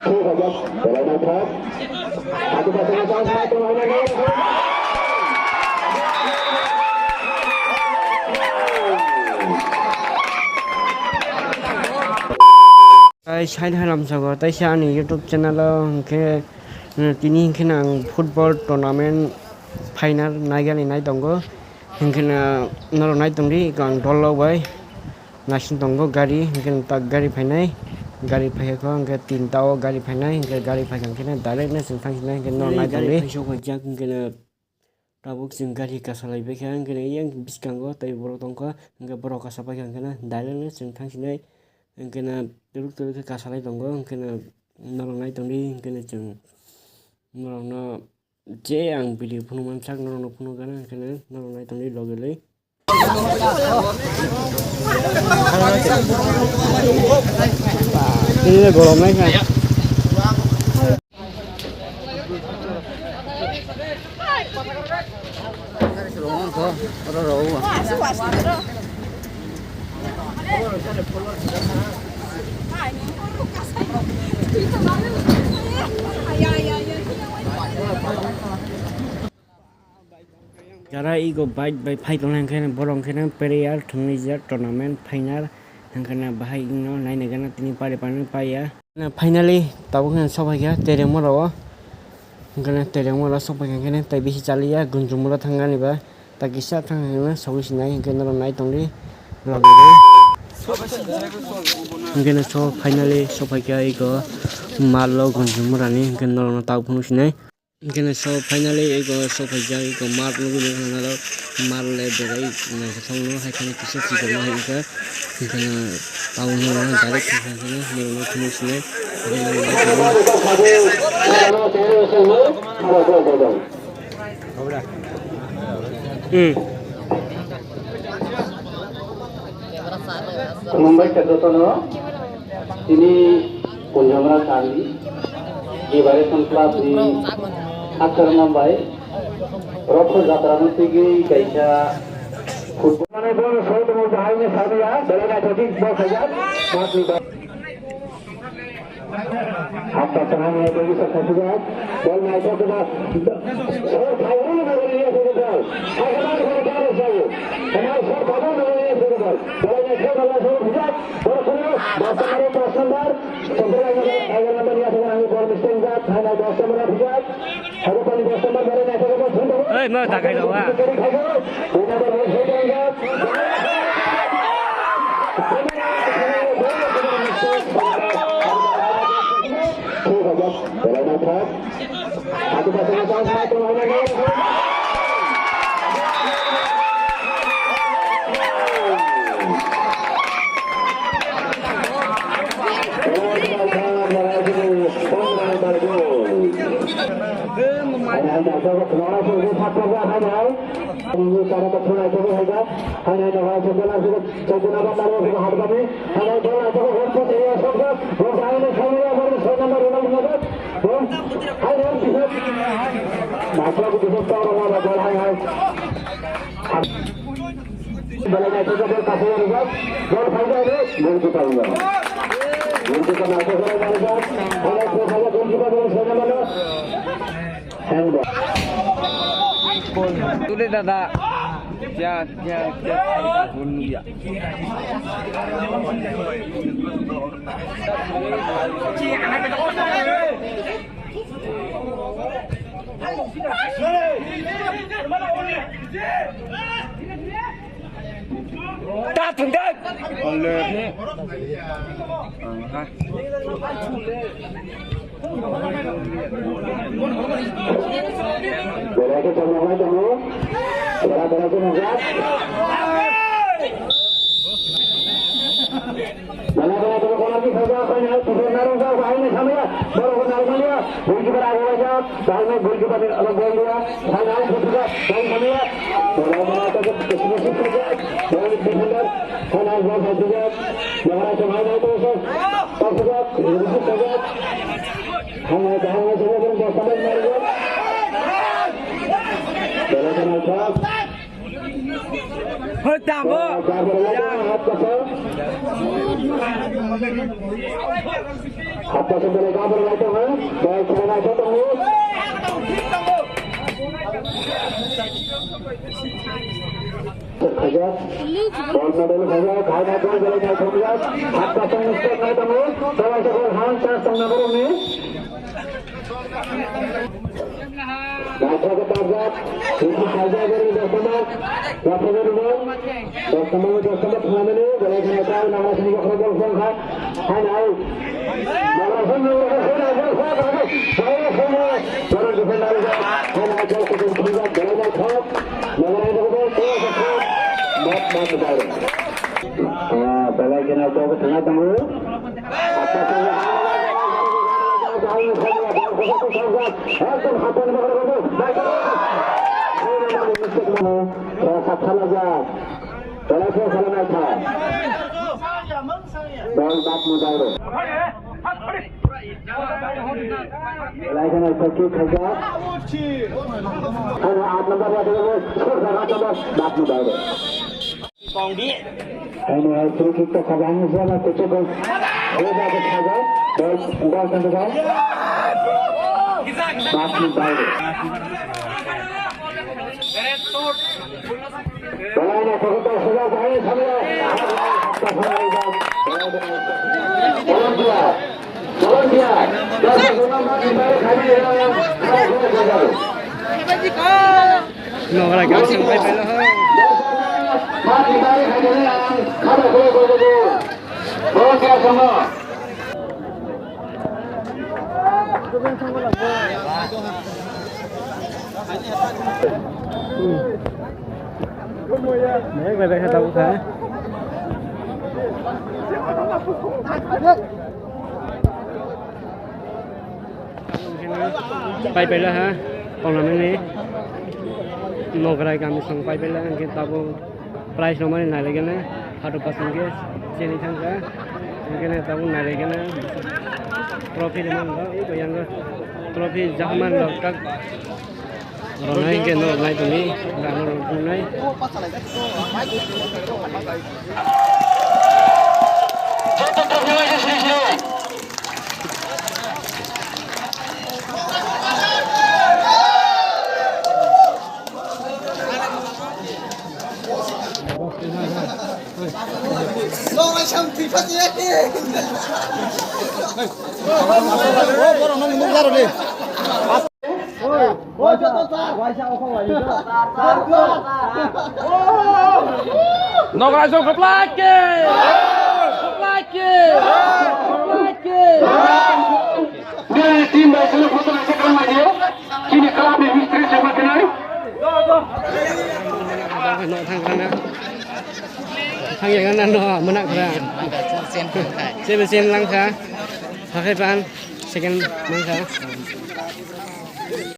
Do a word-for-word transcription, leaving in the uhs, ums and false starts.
Tei sain halam sago, tei se ani YouTube channel o hwnkhe, eh, tini hwnkhe ang football tournament final naigani nai tongo, hwnkhe norok nai tongdi, ang dol rok bai naising tongo gari, hwnkhe tak gari phainai, gari phaikha hwnkhe tinta o gari phainai, hwnkhe gari phaikha hwnkhe direct no chwng thang sinai, hwnkhe norok nai tongdi. Tabuk chwng gari kasalai baikha, hwnkhe yang bwskango tei borok tongkha, hwnkhe borok kasa paikha, hwnkhe direct no chwng thang sinai, hwnkhe twrwk twrwk khe kasalai tongo, hwnkhe norok nai tongdi, hwnkhe chwng norokno je ang video phunuk mansak norokno phunuk gana, hwnkhe norok nai tongdi logi loi. Ini gorom nai kha. Jara ego bike bai phai tongnai hwnkhe borok hwnkhe player thwngwi jak tournament final hwnkhe bahai wngno naina gana tini pari pari paiya. Finally tabuk hwnkhe sokphaikha Terengmura o, hwnkhe Terengmura sokphaikha hwnkhe tei bisi chaliya Gunjumura thangani ba, ta kisa thang hwnkhe sogwi sinai hwnkhe norok nai tongdi logi rwi. Hwnkhe so finally sokphaikha ego malo Gunjumura ni, hwnkhe norokno tabuk phunuk sinai. Hwnkhe so finally ego sokphaijak, ego mat nugwi nukha norok, mat le belai naithothok no, hai kheno kisa chikon no hai wngkha, hwnkhe tabuk no direct khe hwnkhe norok no phunuk sinai. Hmm. Khulumbai kha jotono. Tini Punjamra Sandi, Liberation Club ni Aksar Nambai, Rokho Jatra no twiwi kaisa football. Mane bol soi tongwi bahai ni sabiya, belai naithothok bol khaijak, matni ba-, Hapta tangani eko bisa khasijak, bol naithok khe ba, sor phaiwi ni bagwi liya khe bol, hakhe ba khe bol sayo, khe sor phaiwi ni bagwi liya khe bol, bol naithok khe ba sor phijak. Borok phano dos number, dos number, Chokdor Raja, Tiger number ni aswk ang bor mistake jak, hai nai dos number phijak. Habo pali dos number bor nai thok bor phone thok. Ei, no, takai rok, ha. Dui number bor phone thok jak. Thik aja, belai nai thok. Atu pasang pasang satu lawan lagi. Belai naithotok bol kaisa rijak, bol phaijak, goalkeeper rijak. Goalkeeper naithotok rijak, bol phaijak, goalkeeper rijak, soi number no. Handball. Tuli dada. Ya, ya, ya. Ta thung dai. Ang ha. Belai khe tongmani tongo. Bera bera khe nukjak. Bela bela bela bola ni khaja, khaina, tutur narung jak, bahai ni khamaya, borok narung mania, goalkeeper ago waijak, bahai ni goalkeeper ni alok bol dia, khaina, tutur jak, bahai khamaya, bela bela khe, khe, khe, khe, khe, bela ni defender, khaina, bol khaijak, bela khaina, khaina, tutur jak, tutur jak, khaina, bahai ni khamaya, bela ni khamaya, bela khaina, jak. Hoi, tamo. Hapta sendiri kabur lagi, ha? Baik, sana satu. Khajak. Bol medal khajak, hai na bol belai khai khajak. Hapta song mistake nai tamo. Tawai sa gol han chance tong na borok ni. Baikha ke tabjak. Sisi khajak dari Dasamat. Dasamat bol. Dasamat, Dasamat khamani. Belai khai tawai nama sini khajak bol song kha. Hai nai. Nama sini khajak bol song kha. Hai nai. Nama sini khajak bol song kha. Belai kena to ke tengah tunggu. Apa saja. Ekdom hapan bakar babu. Baik. Saya kata lagi. Belai kena salam alta. Bol bat mudaro. Belai kena sakit saja. Hanya aat number ya dulu. Skor saja bat mudaro. Kong di. Ini hai free kick to kajang zona kuchuk. Heba de khaja. Bol, bol khaja. Bat mudaro. Belai no, pokok to sudah saya sama. Colombia, Colombia. Nogra gamsang pai pailo ho. Colombia sama. Bai bai kha tabuk kha. Pai paila ha, tongnamani Nograi kami song pai paila, hingke tabuk prize romani nailaigana, phato pasang ke chini thangka, hingke tabuk nailaigana, trophy romani, trophy jahman rok tak. Oro nai hingke norok nai tongdi, rang norok tongnai. Norok sam thwi pha ya ke. Borok nang nung jaro de. Nograi jong koplai ke! Koplai ke! Koplai ke! Team bai sele photo naise kang mai dio. Chini club ni history se ma kenai. Thang yang na no mena khara. Sebe sen lang kha. Hakai pan second mang kha.